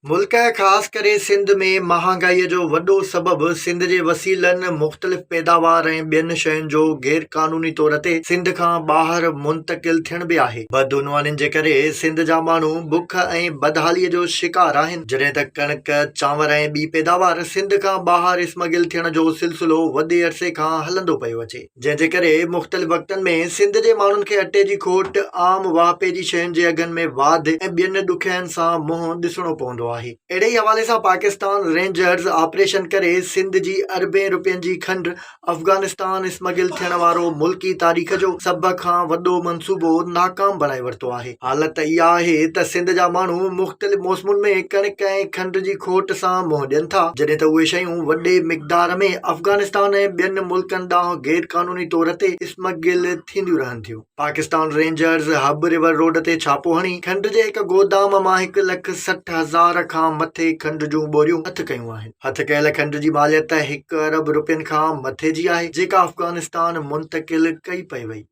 ملڪ خاص ڪري سنڌ ۾ مهانگائي جو وڏو سبب سنڌ جي وسيلن، مختلف پيداوار ۽ ٻين شين جو غير قانوني طور تي سنڌ کان ٻاهر منتقل ٿيڻ به آهي. بدعنوانين جي ڪري سنڌ جا ماڻهو بک ۽ بدحالي جو شڪار آهن، جڏهن ته ڪڻڪ، چانور ۽ ٻي پيداوار سنڌ کان ٻاهر اسمگل ٿيڻ جو سلسلو وڏي عرصي کان هلندو پيو اچي. جنهن جي ڪري مختلف وقتن ۾ سنڌ جي ماڻهن کي اٽي جي کوٽ، عام واهپي جي شين جي اگهن ۾ واڌ ۽ ٻين ڏکيائين سان منهن ڏسڻو پوندو آهي. اهڙي ئي حوالي سان پاڪستان رينجرز آپريشن ڪري سنڌ جي اربين روپين جي کنڊ افغانستان اسمگل ٿيڻ وارو ملڪي تاريخ جو سڀ کان وڏو منصوبو ناڪام بڻائي ورتو آهي. حالت اها آهي ته سنڌ جا ماڻهو مختلف موسمن ۾ ڪڻڪ ۽ کنڊ جي کوٽ سان منهن ڏين ٿا، جڏهن ته اهي شيون وڏي مقدار ۾ افغانستان ۽ ٻين ملڪن ڏانهن غير قانوني طور تي اسمگل ٿينديون رهن ٿيون. Pakistan rangers Hub river road تي ڇاپو هڻي کنڊ جي هڪ گودام مان هڪ لک 60 هزار کان مٿي کنڊ جون ٻوريون هٿ ڪيون آهن. هٿ ڪيل کنڊ جي ماليت هڪ ارب رپين کان مٿي جي آهي، جيڪا افغانستان منتقل ڪئي پئي وئي.